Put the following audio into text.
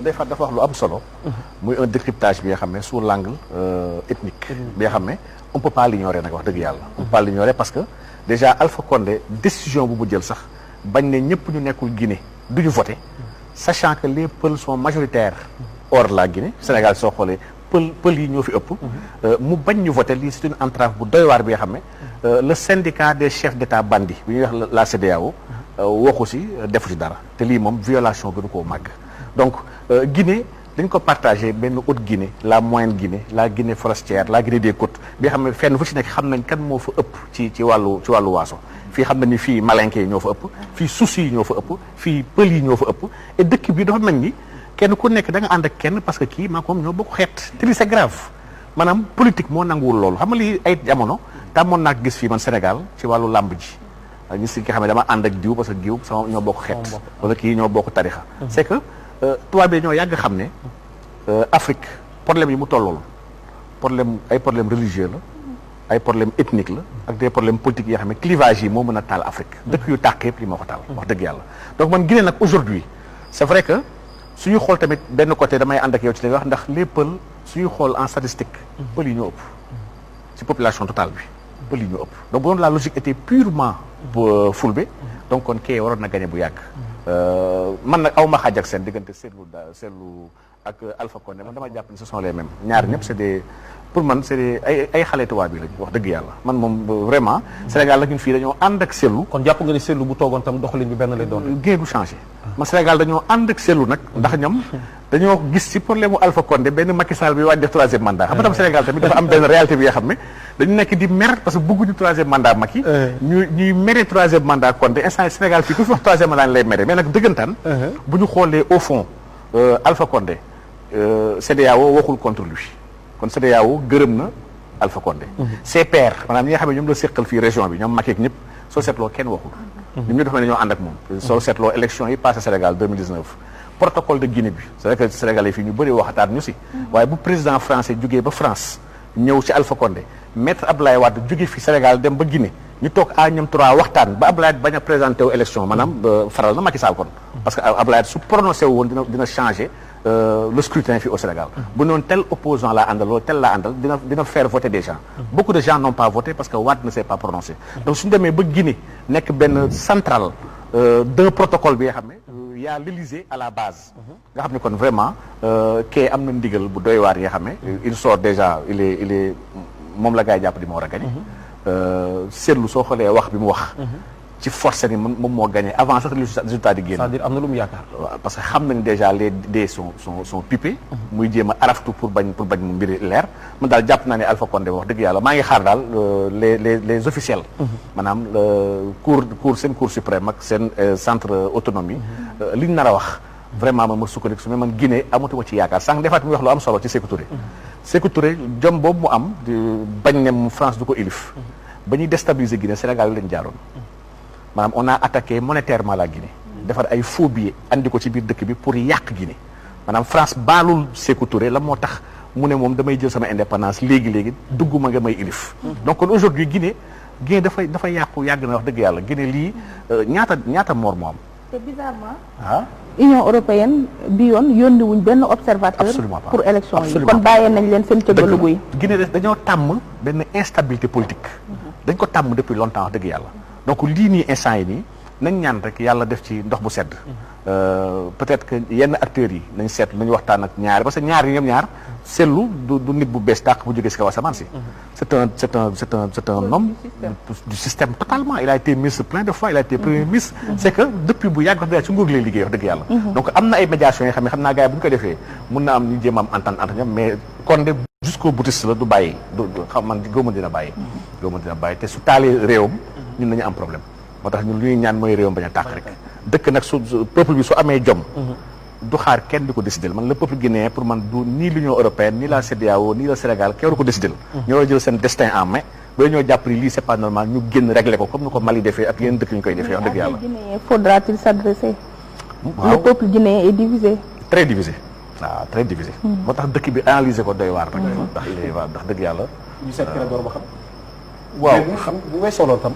Ndeye Fatou dafa wax lu am solo. muy un décryptage bi nga xam ne sous l'angle ethnique. bi nga xam ne on peut pas l'ignorer nag wax dëgg yàlla. on peut pas l'ignorer parce que déjà Alpha Condé décision bu mu jël sax bañ ne ñëpp ñu nekkul Guinée du ñu voter sachant que les Peuls sont majoritaires hors la Guinée Sénégal soo xoolee pël yi ñoo fi ëpp. mu bañ ñu voter lii c'est une entrave bu doy waar bi nga xam ne le syndicat des chefs d'État bandits bi ñuy wax la CEDEAO waxu si defu ci dara te lii moom violation gënu koo màgg donc Guinée dañ ko partagé benn haute Guinée la moyenne Guinée la Guinée forestière la Guinée des côtes bi nga xam ne fenn fu ci nekk xam nañ kan moo fa ëpp ci wàllu waaso fii xam nañ ni fii malinké yi ñoo fa ëpp fii Soucis yi ñoo fa ëpp fii pël yi ñoo fa ëpp et dëkk bi dafa mel ni kenn ku nekk da nga ànd ak kenn parce que kii maa ko ñoo bokk xeet te lii c'est grave maanaam politique moo nanguwul loolu xam nga lii ay jamono tàmmoon naa gis fii man Sénégal ci wàllu làmb ji ñu si nga xam ne dama ànd ak diw parce que diw sama ñoo bokk xeet wala kii ñoo bokk tarixa c'est que tubaab bi ñoo yàgg xam ne Afrique problème yi mu tollool ay problème religieux la ay problème ethnique la ak des problèmes politiques yoo xam ne clivage yi moo mën a taal Afrique dëkk yu tàq yëpp li moo ko taal wax dëgg yàlla donc man Guinée nag aujourd'hui c'est vrai que suñu xool tamit benn côté damay ànd ak yow ci li nga wax ndax les Peuls suñu xool en statistique Peuls yi ñoo ëpp ci population totale bi Peuls yi ñoo ëpp donc bu doon la logique était purement Fulbe donc kon kii waroon na gagné bu yàgg man nag aw ma xaaj ak seen diggante seetlu ak Alpha Condé man dama jàpp ne ce sont les mêmes ñaar ñëpp c'est des pour man c'est des ay xale tubaab bi lañu wax dëgg yàlla man moom vraiment Sénégal la ñun fii dañoo ànd ak seetlu. kon jàpp nga ni seetlu bu toogoon tam doxalin bi benn lay doon. Guinée du changé man Sénégal dañoo ànd ak seetlu nag ndax ñoom dañoo gis ci problème mu Alpha Condé benn Macky Sall bi waaj def troisième mandat xam nga tam Sénégal tamit dafa am benn réalité bi nga xam ne dañu nekk di mer parce que bëgguñu troisième mandat Macky ñuy mere troisième mandat Condé instant Sénégal fii ku fi wax troisième mandat lay mere mais nag dëggantaan bu ñu xoolee au fond Alpha Condé CEDEAO waxul contre lui kon CEDEAO gërëm na Alpha Condé ses pairs maanaam ñi nga xam ne ñoom la séqal fii région bi ñoom Macky ak ñëpp soo seetloo kenn waxul ñoom ñu dafa ne ñoo ànd ak moom soo seetloo élection yi passé Sénégal 2019 protocole de Guinée bi c'est vrai que Sénégalais fii ñu bëri waxataat ñu si waaye bu président français jógee ba France ñëw ci Alpha Condé maître Abdoulaye Wade jógee fi Sénégal dem ba Guinée ñu toog à ñoom 3 waxtaan ba Abdoulaye bañ a présenté wu élection maanaam faral na Macky Sall kon parce que Abdoulaye su prononcé wu woon dina changer le scrutin fii au Sénégal bu noonu tel opposant laa àndal loolu tel laa àndal dina faire voter des gens beaucoup de gens n'ont pas voté parce que Wade ne s'est pas prononcé donc suñu demee ba Guinée nekk benn centrale d'un protocole bi nga xam ne y a l'Élysée à la base nga xam ne kon vraiment kee am na ndigal bu doy waar yi nga xam ne il sort déjà il est moom la gars yi jàpp di ma war a gagné seetlu soo xoolee wax bi mu wax ci forcé ni moom moo gagné avant sax résultat di génn. c'est-à-dire am na lu mu yaakaar. waaw parce que xam nañ déjà les dés sont pipés. muy jéem a araftu pour bañ mu mbiri leer man daal jàpp naa ne Alpha Condé wax dëgg yàlla maa ngi xaar daal les officiels. maanaam seen cour suprême ak seen centre autonomie. li ñu nar a wax vraiment man ma sukkandiku su man Guinée amatuma ci yaakaar sànq defaat mi wax lu am solo ci Sékou Touré. Sékou Touré jom boobu mu am bañ ne mu France du ko ilif. ba ñuy déstabiliser Guinée Sénégal lañ jaaroon. maanaam on a attaqué monétairement la Guinée defar ay faux billets andi ko ci biir dëkk bi pour yàq Guinée maanaam France baalul Sékou Touré la moo tax mu ne moom damay jël sama indépendance léegi dugguma nga may ilif donc kon aujourd'hui Guinée dafa yàqu yàgg na wax dëgg yàlla Guinée lii ñaata mort moo am te bizarrement Union européenne bi yoon yónni wuñ benn observateur pour élection yi kon bàyyee nañ leen seen cëggalugu yi Guinée dañoo tàmm benn instabilité politique dañ ko tàmm depuis longtemps wax dëgg yàlla donc lii nii instant yi nii nañ ñaan rek yàlla def ci ndox bu sedd peut-être que yenn acteurs yi nañ seet nañu waxtaan ak ñaari parce que ñaar yi ñoom ñaar seetlu du nit bu bees tàq bu jógee si kaw asamaan si c'est un homme du système totalement il a été ministre plein de fois il a été premier ministre c'est que depuis bu yàgg wax dëgg ci nguur gi lay liggéey wax dëgg yàlla donc am na ay médiations yoo xam ne xam naa gars yi bu ñu ko defee mun na am ñu jéem am entente entre ñoom mais Condé jusqu'au boutiste la du bàyyi du xam man góoma dina bàyyi te su taalee réewam ñun nañu am problème moo tax ñun lu ñuy ñaan mooy réewam bañ a tàq rek dëkk nag su peuple bi su amee jom du xaar kenn di ko décider man le peuple guinéen pour man du ni l'Union européenne ni la CEDEAO ni le Sénégal kenn du ko décider ñoo jël seen destin en main ba ñoo jàpp ni lii c'est pas normal ñu génn régler ko comme ni ko Mali defee ak yeneen dëkk ñu koy defee wax dëgg yàlla faudra-t-il s'adresser le peuple guinéen est divisé très divisé waaw très divisé moo tax dëkk bi analyser ko doy waar nag ndax dëgg yàlla ñu seet ki la door ba xam waaw xam bu weesoo loolu tam